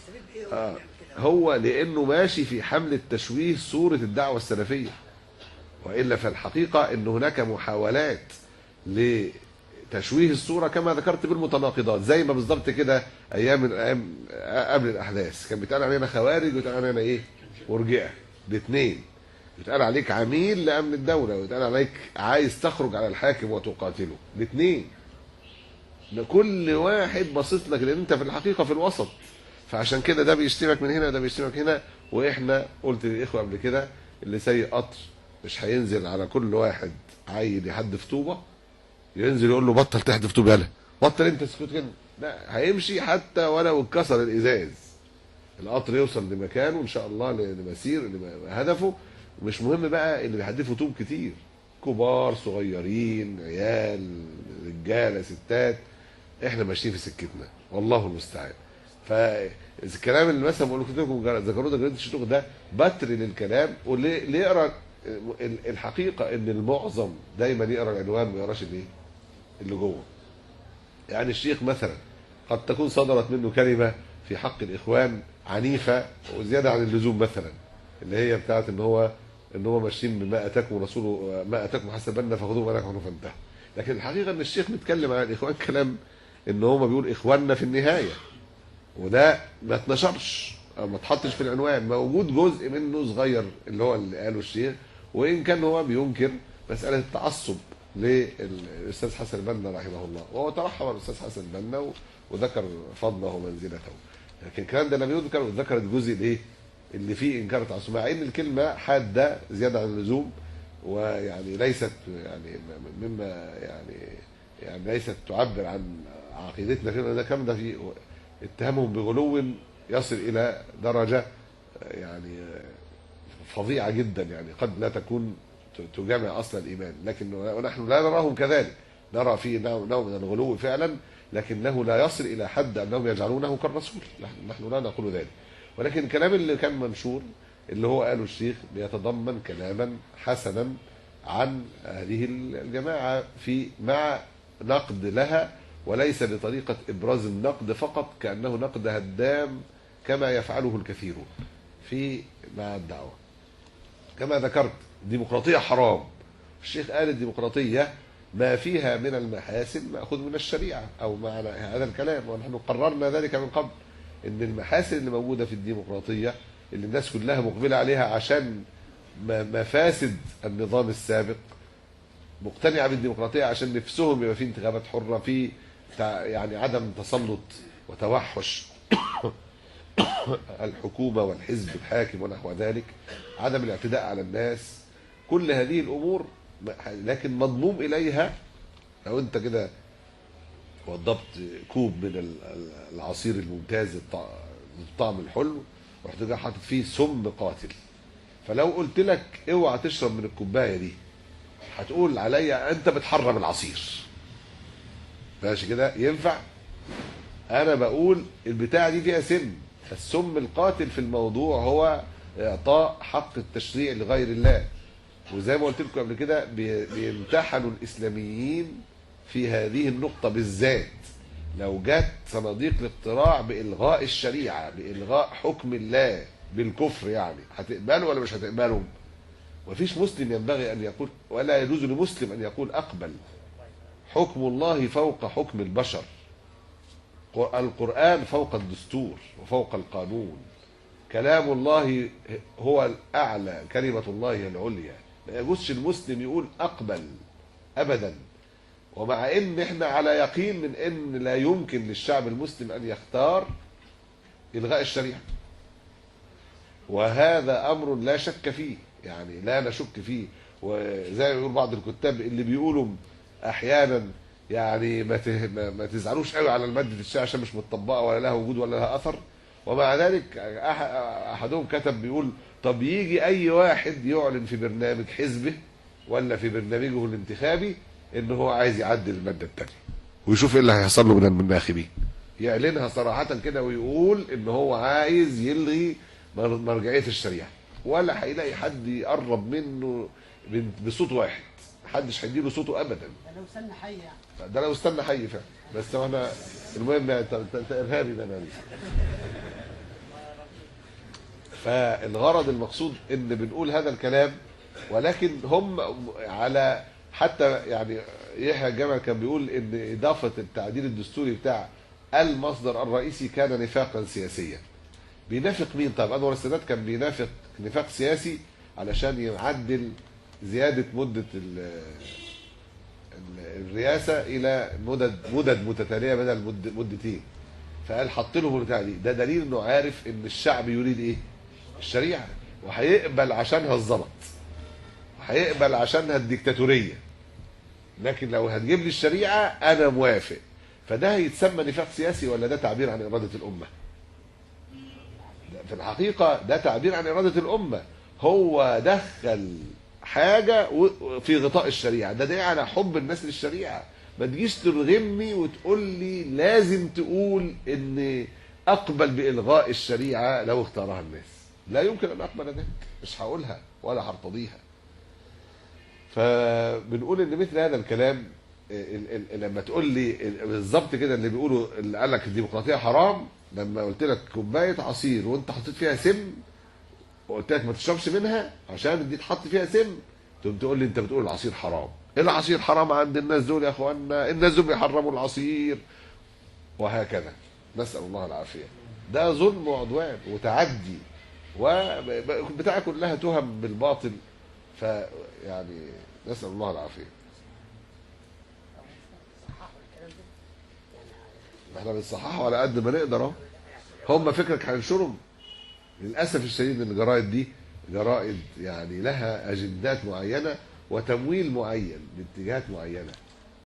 هيستفيد بايه هو بيعمل كده؟ هو لانه ماشي في حمله تشويه صوره الدعوة السلفية، والا فالحقيقة ان هناك محاولات لتشويه الصورة كما ذكرت بالمتناقضات، زي ما بالظبط كده ايام قبل الاحداث كان بيتقال علينا خوارج ويتقال علينا ايه؟ مرجئة، الاثنين. بيتقال عليك عميل لامن الدولة ويتقال عليك عايز تخرج على الحاكم وتقاتله، الاثنين. كل واحد باصص لك لان انت في الحقيقة في الوسط، فعشان كده ده بيشتمك من هنا وده بيشتمك هنا. واحنا قلت للاخوة قبل كده اللي سايق قطر مش هينزل على كل واحد عيل يحدف طوبة ينزل يقول له بطل تحدف طوبة، يلا بطل انت اسكت كده، لا هيمشي حتى ولو اتكسر الازاز. القطر يوصل لمكانه ان شاء الله، لمسير لهدفه، ومش مهم بقى اللي بيحدفوا طوب كتير، كبار صغيرين عيال رجاله ستات، احنا ماشيين في سكتنا والله المستعان. فالكلام اللي مثلا بقول لكم ذكروه ده جريدة الشروق ده بتر للكلام، واللي يقرا الحقيقة ان المعظم دايما يقرا العنوان ما يقراش الايه اللي جوه. يعني الشيخ مثلا قد تكون صدرت منه كلمة في حق الاخوان عنيفة وزيادة عن اللزوم مثلا، اللي هي بتاعت ان هو ماشيين بما اتاكم رسوله ما اتاكم حسب فخذوه ما نهاكم فانتهوا. لكن الحقيقة ان الشيخ بيتكلم عن الاخوان كلام ان هو بيقول اخواننا في النهاية، وده ما اتنشرش او ما اتحطش في العنوان، موجود جزء منه صغير اللي هو اللي قاله الشيخ، وان كان هو بينكر مسالة التعصب للاستاذ حسن البنا رحمه الله، وهو ترحم على الاستاذ حسن البنا وذكر فضله ومنزلته، لكن الكلام ده لم يذكر، وذكر الجزء الايه اللي فيه انكار التعصب، مع ان الكلمة حادة زيادة عن اللزوم، ويعني ليست يعني مما يعني ليست تعبر عن عقيدتنا في ده الكلام ده، في اتهامهم بغلو يصل الى درجه يعني فظيعة جدا، يعني قد لا تكون تجامع اصل الايمان، لكن ونحن لا نراهم كذلك، نرى فيه نوع من الغلو فعلا، لكنه لا يصل الى حد انهم يجعلونه كالرسول، نحن لا نقول ذلك. ولكن الكلام اللي كان منشور اللي هو قاله الشيخ بيتضمن كلاما حسنا عن هذه الجماعة في مع نقد لها، وليس بطريقة ابراز النقد فقط كانه نقد هدام كما يفعله الكثيرون في مع الدعوة. كما ذكرت الديمقراطية حرام، الشيخ قال الديمقراطية ما فيها من المحاسن ماخوذ من الشريعة او معنى هذا الكلام، ونحن قررنا ذلك من قبل ان المحاسن اللي موجودة في الديمقراطية اللي الناس كلها مقبله عليها عشان مفاسد النظام السابق، مقتنعة بالديمقراطية عشان نفسهم يبقى في انتخابات حره، في يعني عدم تسلط وتوحش الحكومة والحزب الحاكم ونحو ذلك، عدم الاعتداء على الناس، كل هذه الامور، لكن مضموم اليها لو انت كده وضبط كوب من العصير الممتاز الطعم الحلو ورحت جاي حاطط فيه سم قاتل، فلو قلت لك اوعى تشرب من الكوباية دي هتقول عليا انت بتحرم العصير، ماشي كده؟ ينفع؟ انا بقول البتاعه دي فيها سم، السم القاتل في الموضوع هو اعطاء حق التشريع لغير الله. وزي ما قلت لكم قبل كده بيمتحنوا الاسلاميين في هذه النقطة بالذات، لو جت صناديق الاقتراع بالغاء الشريعة بالغاء حكم الله بالكفر، يعني هتقبله ولا مش هتقبله؟ مفيش مسلم ينبغي ان يقول، ولا يجوز لمسلم ان يقول اقبل حكم الله فوق حكم البشر، القرآن فوق الدستور وفوق القانون، كلام الله هو الأعلى، كلمة الله العليا، ما يجوزش المسلم يقول أقبل أبدا. ومع إن إحنا على يقين من إن لا يمكن للشعب المسلم أن يختار إلغاء الشريعة، وهذا أمر لا شك فيه، يعني لا نشك فيه. وزي ما يقول بعض الكتاب اللي بيقولوا أحيانا يعني ما تزعلوش قوي على المادة الشيعة عشان مش متطبقة ولا لها وجود ولا لها أثر، ومع ذلك أحدهم كتب بيقول طب يجي أي واحد يعلن في برنامج حزبه ولا في برنامجه الانتخابي إن هو عايز يعدل المادة الثانية ويشوف إيه اللي هيحصل له من الناخبين، يعلنها صراحة كده ويقول إن هو عايز يلغي مرجعية الشريعة، ولا هيلاقي حد يقرب منه بصوت واحد، محدش هيديله صوته ابدا. ده لو استنى حي يعني، ده لو استنى حي فعلا. بس انا المهم يعني انت ارهابي ده انا. فالغرض المقصود ان بنقول هذا الكلام، ولكن هم على حتى يعني يحيى الجمل كان بيقول ان اضافه التعديل الدستوري بتاع المصدر الرئيسي كان نفاقا سياسيا. بينافق مين؟ طب انور السادات كان بينافق نفاق سياسي علشان يعدل زيادة مده الرئاسة الى مدد متتالية بدل مدتين، فقال حط لهم البتاع دي. ده دليل انه عارف ان الشعب يريد ايه؟ الشريعة، وهيقبل عشانها الزلط، هيقبل عشانها الديكتاتوريه، لكن لو هتجيب لي الشريعة انا موافق. فده هيتسمى نفاق سياسي ولا ده تعبير عن اراده الامة؟ في الحقيقة ده تعبير عن اراده الامة. هو دخل حاجة في غطاء الشريعة، ده على حب الناس للشريعة. ما تجيش ترغمني وتقول لي لازم تقول ان اقبل بالغاء الشريعة لو اختارها الناس. لا يمكن ان اقبل ذلك، مش هقولها ولا هرتضيها. فبنقول ان مثل هذا الكلام لما تقول لي بالظبط كده اللي بيقولوا اللي قال لك الديمقراطية حرام، لما قلت لك كوباية عصير وانت حطيت فيها سم وقلت لك ما تشربش منها عشان دي اتحط فيها سم، تقوم تقول لي انت بتقول العصير حرام. ايه العصير حرام عند الناس دول يا اخوانا؟ الناس دول بيحرموا العصير وهكذا. نسال الله العافية. ده ظلم وعدوان وتعدي وبتاع كلها تهم بالباطل. فيعني نسال الله العافية. احنا بنصححه على قد ما نقدر اهو. هم فكرك هينشرهم؟ للاسف الشديد ان الجرائد دي جرائد يعني لها اجندات معينة وتمويل معين باتجاهات معينة.